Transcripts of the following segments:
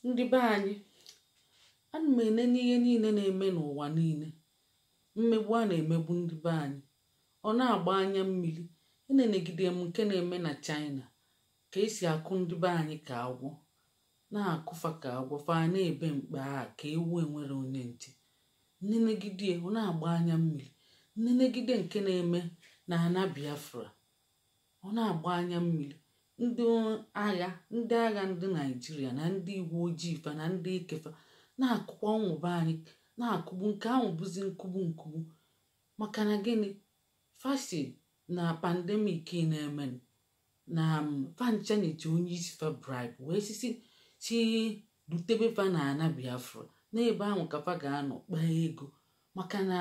Ndị be anyị, ana m enene ihe niile na-eme n'ụwa niile, mmegbu a na-emegbu ndị be anyị, ọ na-agba anya mmiri. Enenegide m nke na-eme na China, ka esi akụ ndị be anyị ka agwọ, na-akụfa ka agwọ, fa na-ebe mkpa a ka ewu enwere onye nche. Nnenegide ọ na-agba anya mmiri. Nnenegide nke na-eme na ana Biafra, ọ na-agba anya mmiri. Ndị agha, ndị agha ndị Naijiria na ndị uwe ojii fa na ndị ekefa na-akụkwa ụmụ be anyị, na-akụgbu. Nke ahụ bụzi nkụgbu nkụgbu. Maka na gịnị? Fasi na pandemic na-eme na fancha nyecha onye isi fa bribe, wee sisi si dutebe fa na ana Biafra, n'ebe ahụ ka fa ga-anọ kpaa ego. Maka na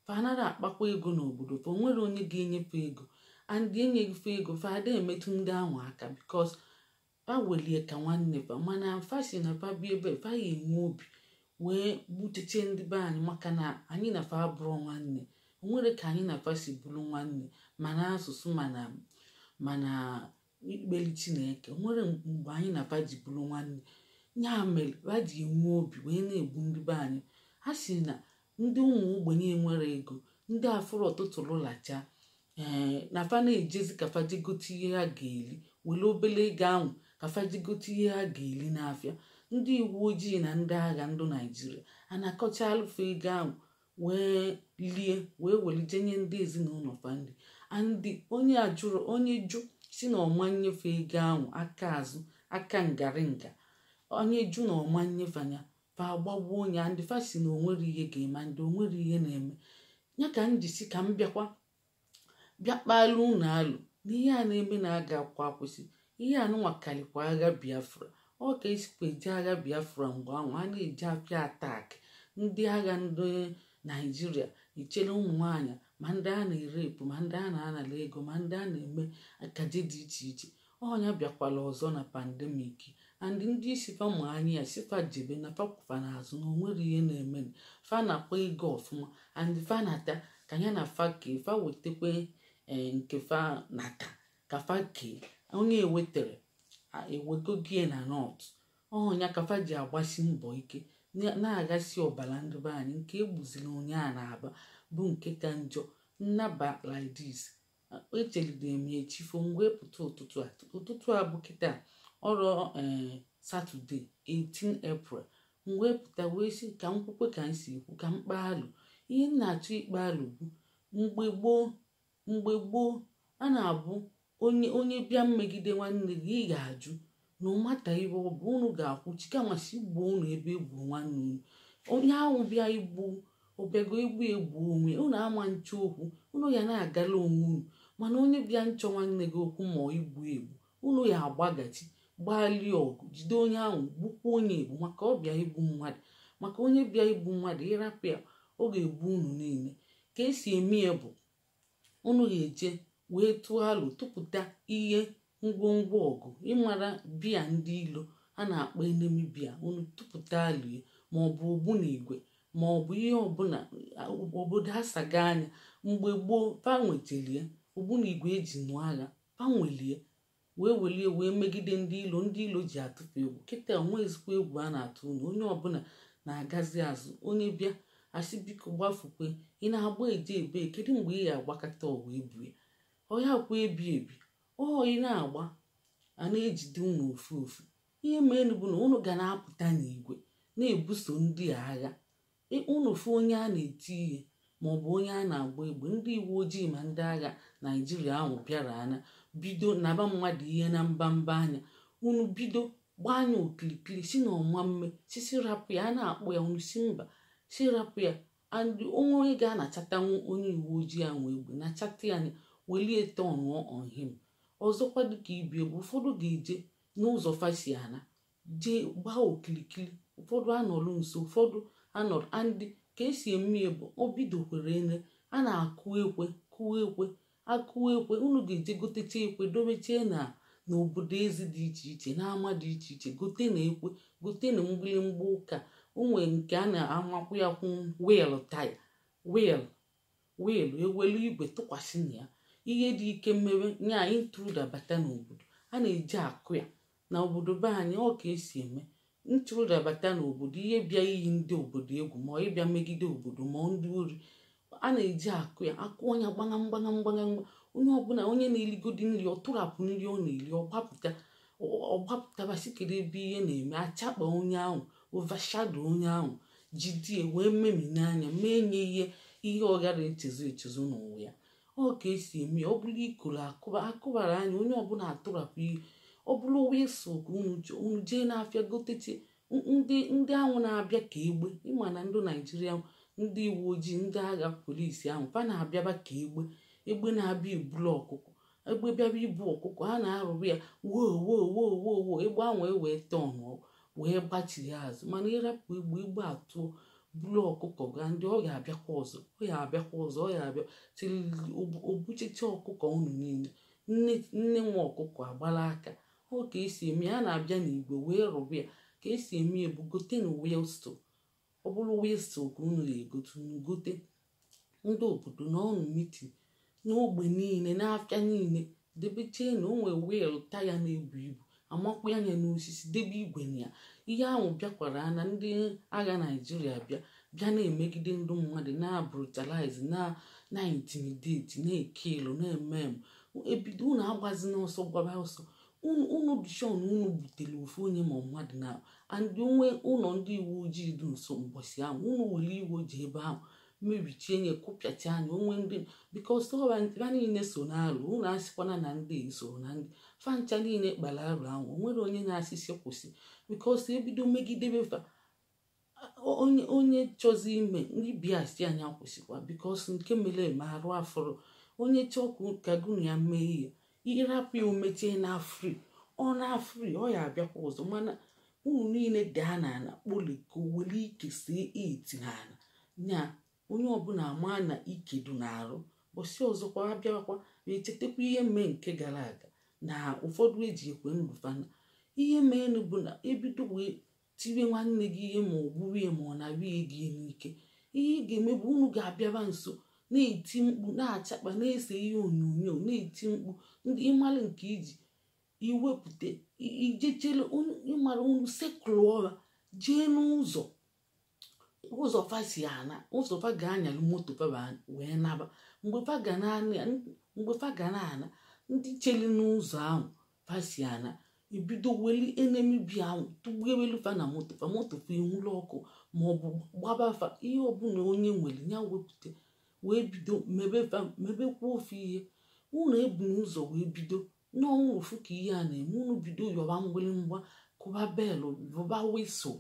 fa anaghị akpakwa ego n'obodo fa, onwere onye ga-enyefe ego, and enyeghị ego, fa ada emetụ ndị ahụ aka, because fa welie ka nwanne fa. Mana fa si na fa bi ebe fa ya enwe obi wee gbuteche ndị be anyị, maka na anyị na fa abụrụ nwanne. Onwere ka anyị na fa si bụrụ nwanne, mana asụsụ, mana ikpeli Chineke, onwere mgbe anyị na fa ji bụrụ nwanne. Ya mere fa ji enwe obi wee na-egbu ndị be anyị. Ha si na ndị ụmụ ogbenye nwere ego, ndị afụrụ ọtụtụ lụlacha, ee, na fa na-ejezi ka fa jegote ihe ha ga-eli, were obele ego ahụ ka fa jegote ihe ha ga-eli n'afịa. Ndị uwe ojii na ndị agha ndị Naijiria a na-akọcha alụfe ego ahụ wee lie, wee welite nye ndị ezinụlọ fa nri. Andị onye ajụrụ, onye jụ si na ọma nnyefe ego ahụ, aka azụ aka ngaringa. Onye jụ na ọma nnyefe anya, fa agbagbuo onye. Ndị fa si na onwere ihe ga-eme, ndị onwere ihe na-eme ya. Ka m jisi ka m bịakwa bịa kpalụ unu alụ n'ihe a na-eme na aga akwa akwụsị. Ihe anụnwa karịkwa agha Biafra. Ọ ka esikwa eje agha Biafra mgbe ahụ a na-eji afịa attack ndị agha ndị Naijiria, echere ụmụ nwanyị, ma ndị a na-erepụ, ma ndị a na-anara ego, ma ndị a na-eme akaje dị iche iche. Ọnya bịakwala ọzọ na pandemic, and ndị isi fa mụ anya ya si fa jebe na fa kwụfa n'azụ, na onwere ihe na-eme. Fa na-akpa ego ọfụma, and fa nata ka ya na fa kee, fa wetakwa, ee, nke fa nata ka fa kee. Onye ewetere ewegogie na north ọnya ka fa ji agbasi mbọ ike na-aghasi ọbara ndị be anyị. Nke egbuziri onye a na-aba bụ nke ka njọ. Nnaba like this, echelidere m ya echifo m wee pụta ụtụtụ a. Ụtụtụ a bụ kịta ọrụ, ee, Saturday 18 April. M wee pụta wee sị ka m kwukwe ka m si ekwu, ka m kpaa alụ. Ihe m na-achọ ikpe alụ bụ, mgbe gboo, mgbe gboo, a na-abụ onye bịa mmegide nwanne gị, ị ga-ajụ na ụmata ihe ọ bụ unu ga-akwụchi, kama si gbuo unu ebe egbuo nwanne unu. Onye ahụ bịa igbu, ọbịago egbu egbu onwe unu, ama nche okwu unu ya na-agala onwe unu. Mana onye bịa nchọ nwanne gị okwu ma ọ igbu egbu, unu ya agbagachi gbalie ọgụ, jide onye ahụ, gbukwa onye egbu, maka ọ bịa igbu mmadụ. Maka onye bịa igbu mmadụ, ịrapụ ya, ọ ga-egbu unu niile. Ka esi eme ya bụ unu ga-eje wee tụọ alụ, tụpụta ihe ngwongwo ọgụ, ịmara bịa ndị ilo a na-akpọ enemy bịa, unu tụpụta alụ ya, maọbụ ogbunigwe, maọbụ ihe ọbụla obodo asaga anya. Mgbe gboo, fa nwetalie ogbunigwe eji nụọ agha, fa nwelie wee welie wee megide ndị ilo. Ndị ilo ji atụfu egwu. Kịta onwezikwa egwu a na-atụ unu. Onye ọbụla na-agazi azụ. Onye bịa, asị biko gbafukwe. Ị na-agba eje ebe? Kedu mgbe ị ga-agbakọta ọwa ebu ya? Ọya kwa ebi ebi ọ ị na-agba, a na-ejide unu ofu ofu. Ihe menu bụ na unu ga na-apụta n'igwe na-ebuso ndị agha. Unu fụ onye a na-eti ihe maọbụ onye a na-agba egbe, ndị uwe ojii ma ndị agha Naijiria ahụ bịara anya bido naba mmadụ ihe na mbamba anya, unu bido gbaa anya okirikiri, si na ọma mme sisi rapụ ya. A na-akpọ ya, unu si mba, si rapụ ya. And onwe onye ga-anachatanwu onye uwe ojii ahụ egbe, nachata ya anya, welie turn on him. Ọzọkwa, dịka ibi egbe, ụfọdụ ga-eje n'ụzọ fasi ana jee gbaa okirikiri, ụfọdụ anọrọ nso, ụfọdụ anọrọ. Andị ka esi eme ya bụ o bidokwere ene a na-akụ ekwe, kụọ ekwe, akụọ ekwe. Unu ga-eje gotecha ekwe, dobechie na n'obodo ezi dị iche iche, n'ama dị iche iche. Gote na ekwe, gote na mgbịrịmgba ụka onwe nke a na-amakwu ya kwụ wheel, taya wheel, wheel ewelu igwe tụkwasị na ya, ihe dị ike mmewe nya intruder bata n'obodo, a na-eji akụ ya. Na obodo be anyị, ọ ka esi eme. Intruder bata n'obodo, ihe bịa iyi ndị obodo egwu, ma ọ ịbịa megide obodo, ma ndị ori, a na-eji akụ ya akụ ọnya gbagam gbagam gbagam. Onye ọbụla, onye na-eligodi nri, ọ tụrapụ nri ọ na-eli, ọ gbapụta, ọ gbapụtabasị kedu ebe ihe na-eme. Achakpa onye ahụ, overshadow onye ahụ, jidie wee memine anya, mee nye ihe ihe ọ gara echezo echezo n'ụwa ya. Ọ ka esi eme ya. Ọ bụrụ ikoro akụba akụbara anya, onye ọbụla atụrapụ ihe. Ọ bụrụ whistle ka unu chọọ, unu jee n'afịa goteche. Ndị ahụ na-abịa ka egbe, ịma na ndị Naijiria, ndị uwe ojii, ndị agha, polisi ahụ, fa na-abịaba ka egbe. Egbe na-abịa ebulu ọkụkọ, egbe bịaba ibu ọkụkọ, ha na-arụrụ ya woo woo woo woo woo. Egbe ahụ ewee tọn wee gbachiri azụ. Mana ịrapụ egbe, egbe atụọ bulu ọkụkọ gaa, ndị ọ ga-abịakwa ọzọ, ọ ga-abịakwa ọzọ, ọ ga-abịa till obuchecha ọkụkọ unu niile. Nne nne nwe ọkụkọ agbala aka. Ọ ka esi eme ya. A na-abịa n'igwe wee rụrụ ya. Ka esi eme ya bụ gote na whistle. Ọ bụrụ whistle ka unu ga-egote, unu gote. Ndị obodo na ọnụ meeting n'ogbe niile, n'afịa niile, debechee na o nwee wheel, taya na-ebu ibu, amakwa anya n'osisi, debe igwe na ya. Ihe ahụ bịakwara na ndị agha Naijiria bịa bịa na-emegide ndị mmadụ, na brutalize, na intimidate, na-ekilu, na-eme m ebido. Unu agbazi n'ọsọ, gbaba ọsọ. Unu dishon unu butere ofu onye ma mmadụ na and onwe ụlọ ndị uwe ojii dị nso mbọsị ahụ, unu were iwe ji ebe ahụ mebichie nye, kụpịacha anya onwe ndị, because ha niile so na-alụ. Unu asịkwana na ndị so na ndị fancha niile kpara arụ ahụ. Onwere onye na-asịsị kwụsị, because ebido megidebe fa, onye onye chọzi ime ndị biasi anya kwụsịkwa, because nke mere eme arụ afọrọ. Onye chọọ ka gụnụ ya mee ihe, ịrapụ ya, omechie na free, ọ na free, ọ ya abịakwa ọzọ. Mana unu niile daa n'ala kpoliko, were ike sie iti n'ala nya, onye ọbụla ama na ike dị n'arụ. Bọsị ọzọkwa abịakwa, echetakwa ihe mee nke gara aga na ụfọdụ eji ekwe ndụ fana. Ihe meenụ bụ na ebido wee tiwe nwanne gị ihe, ma ọ gburu ya, ma ọ na-arị gị n'ike. Ihe ị ga-eme bụ unu ga-abịaba nso, na-eti mkpu, na-achakpa, na-ese ihe onyonyo, na-eti mkpu. Ndị ịmara nke iji iwepụta ijechere ịmara unu seklụọra, jee n'ụzọ ụzọ fa si ana, ụzọ fa ga-anyalụ moto fa wee naba. Mgbe fa ga na-ana, ndị cheli n'ụzọ ahụ fa si ana, ebido weli enemy bi ahụ tụgbuewelu fa na moto fa, moto fa enwulu ọkụ, maọbụ gbaba fa. Ihe ọbụla onye nwere ya wepụta wee bido mebe fa, mebekwa ofe ihe unu ebu n'ụzọ wee bido n'ọnwa ofu ka ihe a na-eme. Unu bido yọba mgbịrịmgba, kụba bell, yọba whistle,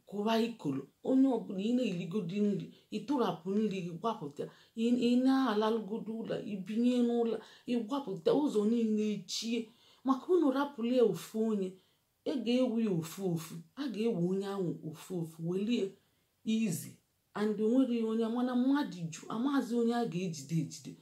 kụba ikolo. Onye ọbụla ị na-eligodi nri, ịtụrapụ nri gị, gbapụta. Ị na-alalụgodo ụlọ, ibinye n'ụlọ, ịgbapụta ụzọ niile echie. Maka unu rapụrụ ya ofu onye, e ga-ewu ya ofu ofu, a ga-ewe onye ahụ ofu ofu welie izi. And onwere onye mana mmadụ ju amazi onye a ga-ejide ejide.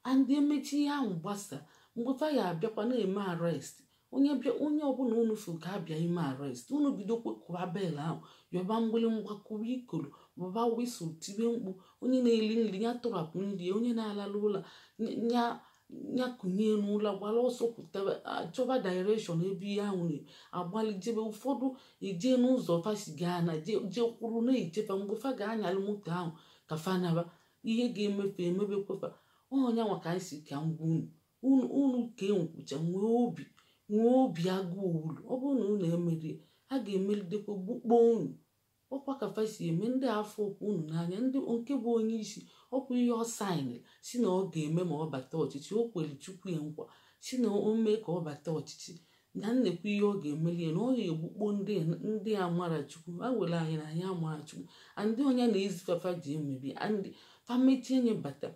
And emechi ihe ahụ gbasa, mgbe fa ya abịakwa na-eme arrest onye bịa, onye ọbụla unu fụ ka abịa ime arrest, unu bidokwa kụba bell ahụ, yọba mgbịrịmgba, kụba ikolo, bụba whistle, tibe mkpu. Onye na-eli nri ya tụrapụ nri, onye na-alalụ ụlọ ya ya kụnye n'ụlọ, gbara ọsọ pụtaba, chọba direction ebe ihe ahụ na-agbalị jebe. Ụfọdụ eje n'ụzọ fa si gaa na jee kwuru na-echefa mgbe fa ga-anyalụ moto ahụ ka fa naba. Ihe ga-emefe emebekwefa ọnya nwa ka anyị si ka ngwa unu unu unu ka enwekwucha nwee obi, nwee obi agụụ ulu. Ọ bụrụ na unu emerie, a ga-emelidekwa gbukpọọ unu. Ọkwa ka fa si eme ndị afọ okwu unu n'anya. Ndị nke bụ onye isi ọkwa ihe ọ sign si na ọ ga-eme ma ọ bata ọchịchị, o kwere Chukwu ya nkwa si na o mee ka ọ bata ọchịchị, na nnekwu ihe ọ ga-emeli ya, na ọ ga-egbukpọ ndị amara Chukwu. Ha were anyị na anyị amara Chukwu, ndị onye na-ezifafa ji emebi. Ndị fa mechie nye bata,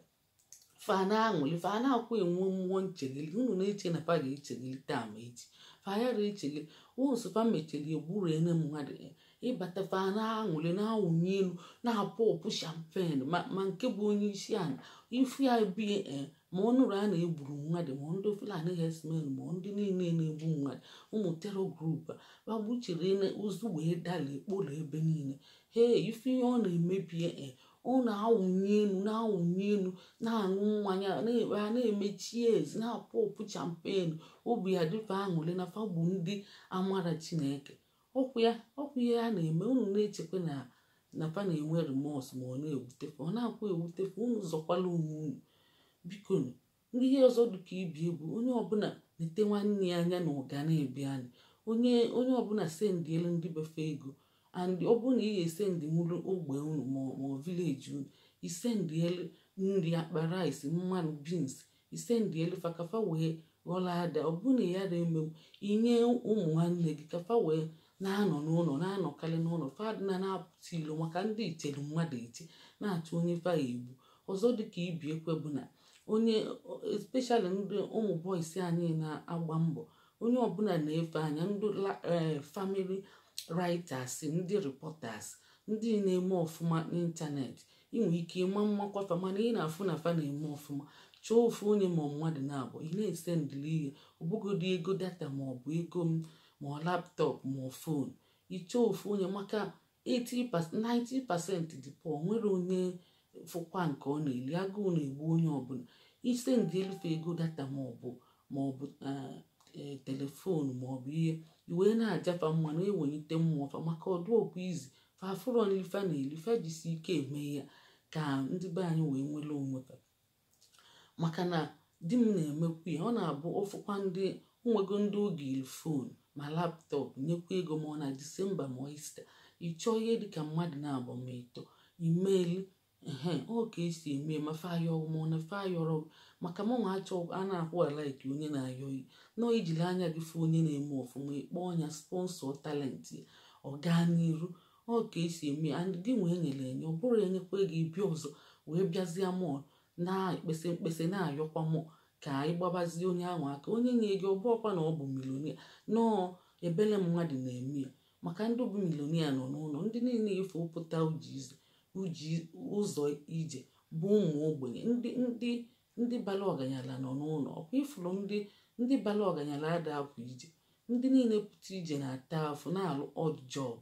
fa na-aṅụli, fa na-akwa enwe mmụọ nchegheli. Unu na-eche na fa ga-echegheli taa ma echi fa yara echegheli. Once fa mechiri egburu ene mmadụ ịbata, fa na-aṅụli, na-awụnye elu, na-apụ ọpụ champagne. Ma nke bụ onye isi ala ifu ya bie, ma ọ nụrụ a na-egburu mmadụ, ma ndị Fulani herdsmen, ma ndị niile na-egbu mmadụ, ụmụ terror group a gbagbuchere ozu wee dalie kpolo ebe niile. Hee, ife ihe ọ na-emebi, ọ na-awụnye elu, na-awụnye elu, na-aṅụ mmanya, na-eme cheers, na-apụ ọpụ champagne, obi ya dịfa aṅụrị na fa bụ ndị amara Chineke. Ọ Ọkwụ ya, ọkwụ ihe a na-eme. Unu na-echekwa na fa na-enwe remorse, ma ọ na-ewutefe, ọ na-akwụ ewutefe. Unu zọkwala onwe unu, biko. Ihe ọzọ dịka ibi egwu, onye ọbụla nete nwanne ya anya na ụga na-ebi anyị. Onye ọbụla sendielu ndị befe ego, and ọ bụrụ na ị ga-esendị nwuru ogbe unu ma village unu, isendielu nri, akpa rice, mmanụ, beans, isendielu fa kafa wee ghọrọ ada. Ọ bụrụ na ya da emenwu, inye ụmụ nwanne gị kafa wee na-anọ n'ụlọ, na-anọkarị n'ụlọ, fadịna na-apụta ilo, maka ndị ichere mmadụ eche na-achọ onye fa egbu. Ọzọ dịka ibi ekwe bụ na onye, especially ndị ụmụ boys anyị na-agba mbọ, onye ọbụla na-efe anya ndị family writers, ndị reporters, ndị na-eme ọfụma n'ịntanetị. Inwe ike ịma mmakwafa, mana ị na-afụ na fa na-eme ọfụma. Chọọ ofu onye ma mmadụ na-abụ ị na-esendịrị ihe, ọbụgodi ego data, ma ọ bụ ego ma ọ laptop, ma ọ phone. Ịchọọ ofu onye, maka 80, 90% dị poor, nwere onye fụkwa nke ọ na-eli, agụụ na-egbu onye ọbụla. Isendị elufe ego data ma ọ bụ telephone ma ọ bụ ihe iwee na-ajafa mma na-ewelite mmụọ fa, maka ọdụ okwu izi fa afụrọ nlifa na-eli fa jisi ike eme ya ka ndị be anyị wee nwere onwe fa. Maka na di m na-emekwu ya, ọ na-abụ ọfụkwa ndị onwego ndị oge iri phone ma laptop, nyekwa ego, ma ọ na Disemba ma Ista. Ịchọọ ihe dịka mmadụ na-abụ ma ịtọ imeeli ehe, ọ ka esi eme ma fa ayọrọ ma ọ na fa ayọrọ. Maka mụnwa achọ a na-akwụ alaiki onye na-ayọ yi nọọ. Ijiri anya gị fụ onye na-eme ọfụma, ịkpọ ọnya sponsor talent ya, ọ gaa n'iru. Ọ ka esi eme. And gị nwee nyere enye, ọ bụrụ enyekwa gị, bịa ọzọ wee bịazie mụọ na-ekpesị mkpesị na-ayọkwa mụ ka anyị gbabazie onye ahụ aka. Onye nye gị, ọ bụrụkwa na ọ bụ millionaire nọọ, ebele mmadụ na-eme ya. Maka ndị bụ millionaire nọ n'ụlọ, ndị niile efe pụta uji ụzọ ije bụ ụmụ ogbenye. Ndị bara ọganyala nọ n'ụlọ. Ọkwa ifuru ndị bara ọganyala ada apụ ije. Ndị niile pụta ije na-ata afụ, na-alụ odd job,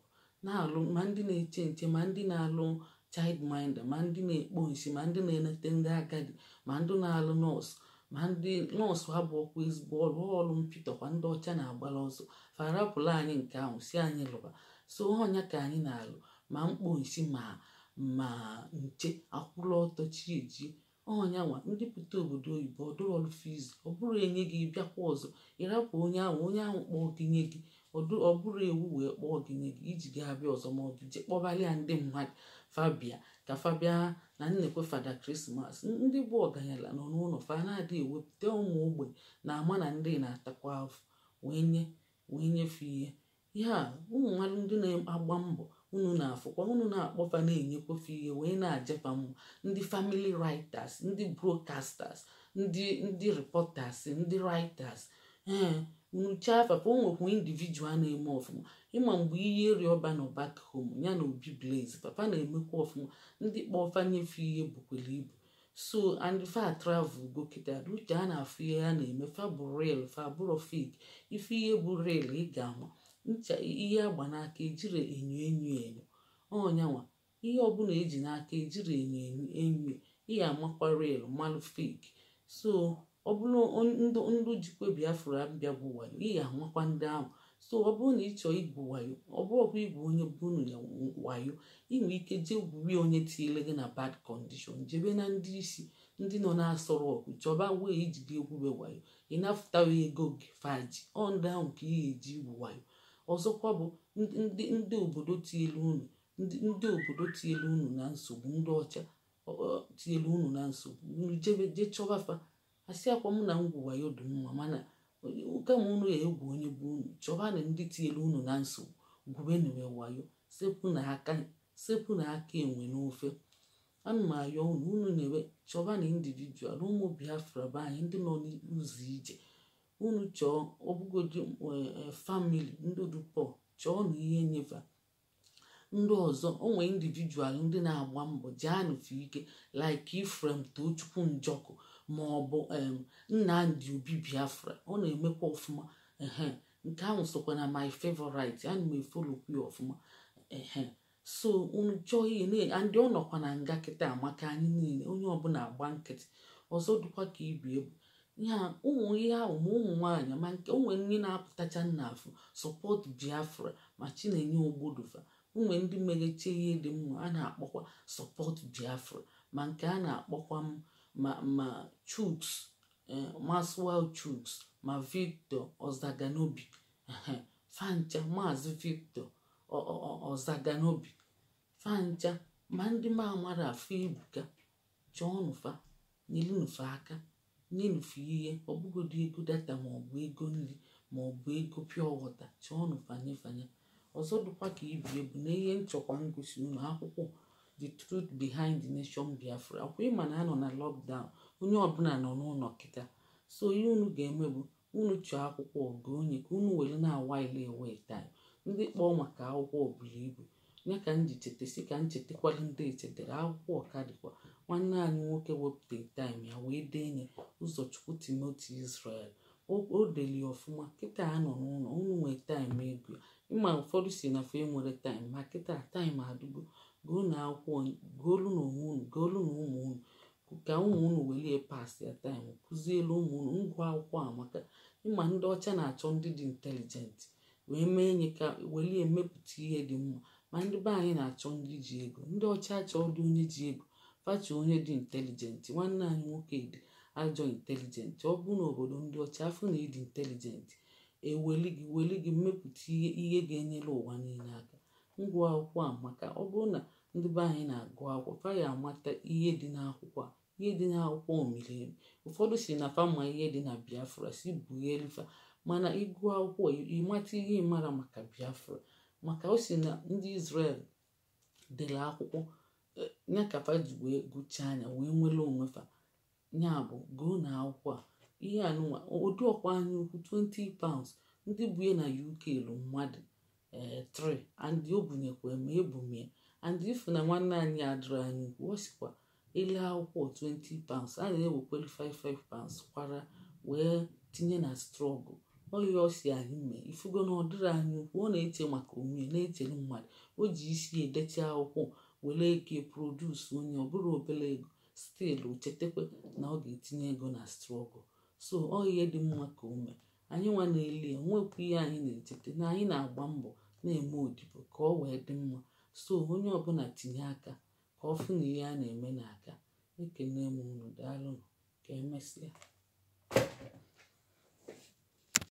na-alụ ma ndị na-eche nche, ma ndị na-alụ child minder, ma ndị na-ekpo nsị, ma ndị na-enete ndị agadi, ma ndị na-alụ nọọsụ. Ma ndị nọọsụ abụọkwa ezigbo ọrụ, ọrụ mpịtọkwa ndị ọcha na-agbara ọsọ farapụla anyị nke ahụ si anyị lụba. So ọnya ka anyị na-alụ, ma mkpo nsị, ma nche akwụla ọtọ chi eji ọnya nwa. Ndị pụta obodo oyibo, ọdụrọlụ fees, ọ bụrụ enye gị, bịakwa ọzọ, ịrapụ onye ahụ, onye ahụ kpọọ gị nye gị, ọ bụrụ ewu wee kpọọ gị nye gị iji ga-abịa ọzọ, ma ọ bụ je kpọbalịa ndị mmadụ fabia ka fabia na nnekwe Fada Christmas. Ndị bụ ọganyala nọ n'ụlọ, fa na-adị ewepụta. Ụmụ ogbenye na-ama na ndị na-atakwa afụ wee nye, wee nyefe ihe ya. Ụmụ mmadụ ndị na-agba mbọ unu na-afụkwa, unu na-akpọfa, na-enyekwafe ihe wee na-ajefa mmụ. Ndị family writers, ndị broadcasters, ndị reporters, ndị writers, ee, unu chaa afa. O nwekwa individual na-eme ọfụma. Ịma mgbe ihe eri ọba nọ back home ya na Obi Blaze, papa na-emekwa ọfụma. Ndị kpọfa nyefe ihe bukwere ibu. So and fa travel go kịta, uche a na-afụ ihe ya na-eme. Fa bụ real, fa bụrụ fake. Ife ihe bụ real, ị ga-ama ncha ihe agba n'aka ejiri enyo enyo enyo ọnyanwa. Ihe ọbụla eji n'aka ejiri enyo enyo enyo, ị ga-amakwa real, malụ fake. So ọ bụrụ ndụ jikwa Biafra bịa bụ wayo, ị ga-amakwa ndị ahụ. So ọ bụrụ na ị chọọ igwu wayo, ọ bụrụkwa igwu onye bunu ya wayo, ị nwere ike jee gwurie onye tinyere gị na bad condition. Jebe na ndị isi ndị nọ na-asọrọ ọgụ, chọba wee iji gị egwube wayo, ị napụtawa ego gị faji. Ọ ndị ahụ ka ị ga-eji igwu wayo. Ọzọkwa bụ ndị obodo tinyere unu, ndị obodo tinyere unu na nsogbu, ndị ọcha tinyere unu na nsogbu, unu jebe jee chọba fa. Asị akwa m na ngwu wayo dị mma, mana kama unu ya egwu onye bụ unu, chọba na ndị tinyere unu na nsogbu, gwubenu wayo, sepụ na aka enwe n'ofe. Ana m ayọ unu, unu nyewe, chọba na individual ụmụ Biafra be anyị ndị nọ n'ụzọ ije. Unu chọọ ọbụgodi family ndị dupọ, chọọ na ihe nyefa ndị ọzọ. Onwe individual ndị na-agba mbọ jaanụfe ike, like Ifrem Tochukwu Njọkụ, ma ọ bụ Nnamdi Obi Biafra, ọ na-emekwa ọfụma. Ehe, nke ahụ sokwa na my favorite, ana m efollowkwu ya ọfụma. Ehe, so unu chọọ ihe na ndị ọ nọkwa na nga kịta maka anyị niile, onye ọbụla agba nkịtị. Ọzọ dịkwa ka ibu ebu. Ya ụmụ ihe ahụ, ma ụmụ nwaanyị, ma nke onwe ndị na-apụtacha nna afụ support Biafra, ma Chinenye Ogbodofa, onwe ndị megheche ihe dị mma a na-akpọkwa support Biafra, ma nke a na-akpọkwa ma Chuks, Maxwell Chuks, ma Victor Ozaganobi, fancha Maazị Victor Ozaganobi, fancha, ma ndị ma amara afọ ebuka. Chọọnụfa, nyelunufe aka, nyenufe ihe, ọbụgodo ego data maọbụ ego nri maọbụ ego pure water. Chọọnụfa, nyefanye. Ọzọ dịkwa ka ibie bụ na ihe nchọkwa ngosi unu akwụkwọ The Truth Behind the Nation Biafra. Akwa ịma na anọ na lockdown, onye ọbụla nọ n'ụlọ kịta. So ihe unu ga-eme bụ unu chọọ akwụkwọ oge onye ka unu were na-awaile away time. Ndị kpọọ maka akwụkwọ buru ibu ya ka m ji chetasi ka m chetakwala ndị echetara akwụkwọ. Ọka dịkwa nwanne anyị nwoke wepụta time ya wee dee nye Ụzọchukwu Timothy Israel. O deli ọfụma. Kịta anọ n'ụlọ, unu nwee time ego ya. Ịma ụfọdụ si na fe nwere time, ma kịta time adịgo. Gụọ na akwụkwọ, gụọlu na onwe unu, gụọlu na ụmụ unu, ka ụmụ unu welie pass ya time, kụzielu ụmụ unu ngụ akwụkwọ a. Maka ịma ndị ọcha na-achọ ndị dị intelligent wee mee nye ka welie mepụta ihe dị mma, ma ndị be anyị na-achọ ndị ji ego. Ndị ọcha achọ dị onye ji ego, facha onye dị intelligent. Nwanne anyị nwoke dị ajọ intelligent. Ọ bụ n'obodo ndị ọcha, afụ na ịdị intelligent, eweli gị, weli gị mmepụta ihe ga-enyere ụwa niile aka. Ngụ akwụkwọ a, maka ọ bụrụ na ndị be anyị na-agụ akwụkwọ, fa ya amata ihe dị n'akwụkwọ a. Ihe dị n'akwụkwọ omiri emi. Ụfọdụ si na fa ma ihe dị na Biafra, si bughelifa, mana ịgụ akwụkwọ, ịmata ihe ịmara maka Biafra. Maka o si na ndị Israel dere akwụkwọ ya ka fa ji wee gụchaa anya wee nwere onwe fa. Ya bụ, gụọ na akwụkwọ a. Ihe anụnwa ụdị ọkwa anya ukwu £20. Ndị bunye na UK lụ mmadụ ee 3 and o bunyekwa ma ebumie. And ifu na nwanne anyị adịrị anya ukwu, ọ sikwa ele akwụkwọ £20, a na-ewekwere £5 kwara wee tinye na struggle. Ọya ọ si anyị mee ifugo na ọ dịrị anyị ukwu. Ọ na-eche maka onwe ya, na-echere mmadụ. O ji isi edecha akwụkwọ were ego produce onye ọ bụrụ obere ego, still chetakwa na ọ ga-etinye ego na struggle. So ọ ihe dị mma ka o mee. Anyị nwa na-eli ya nwekwa ihe anyị na-echeta na anyị na-agba mbọ na-eme odibo ka ọ wee dị mma. So onye ọbụla tinye aka ka ọ fụ na ihe a na-eme n'aka. Ekene m unu, daalụnụ, ka emesịa.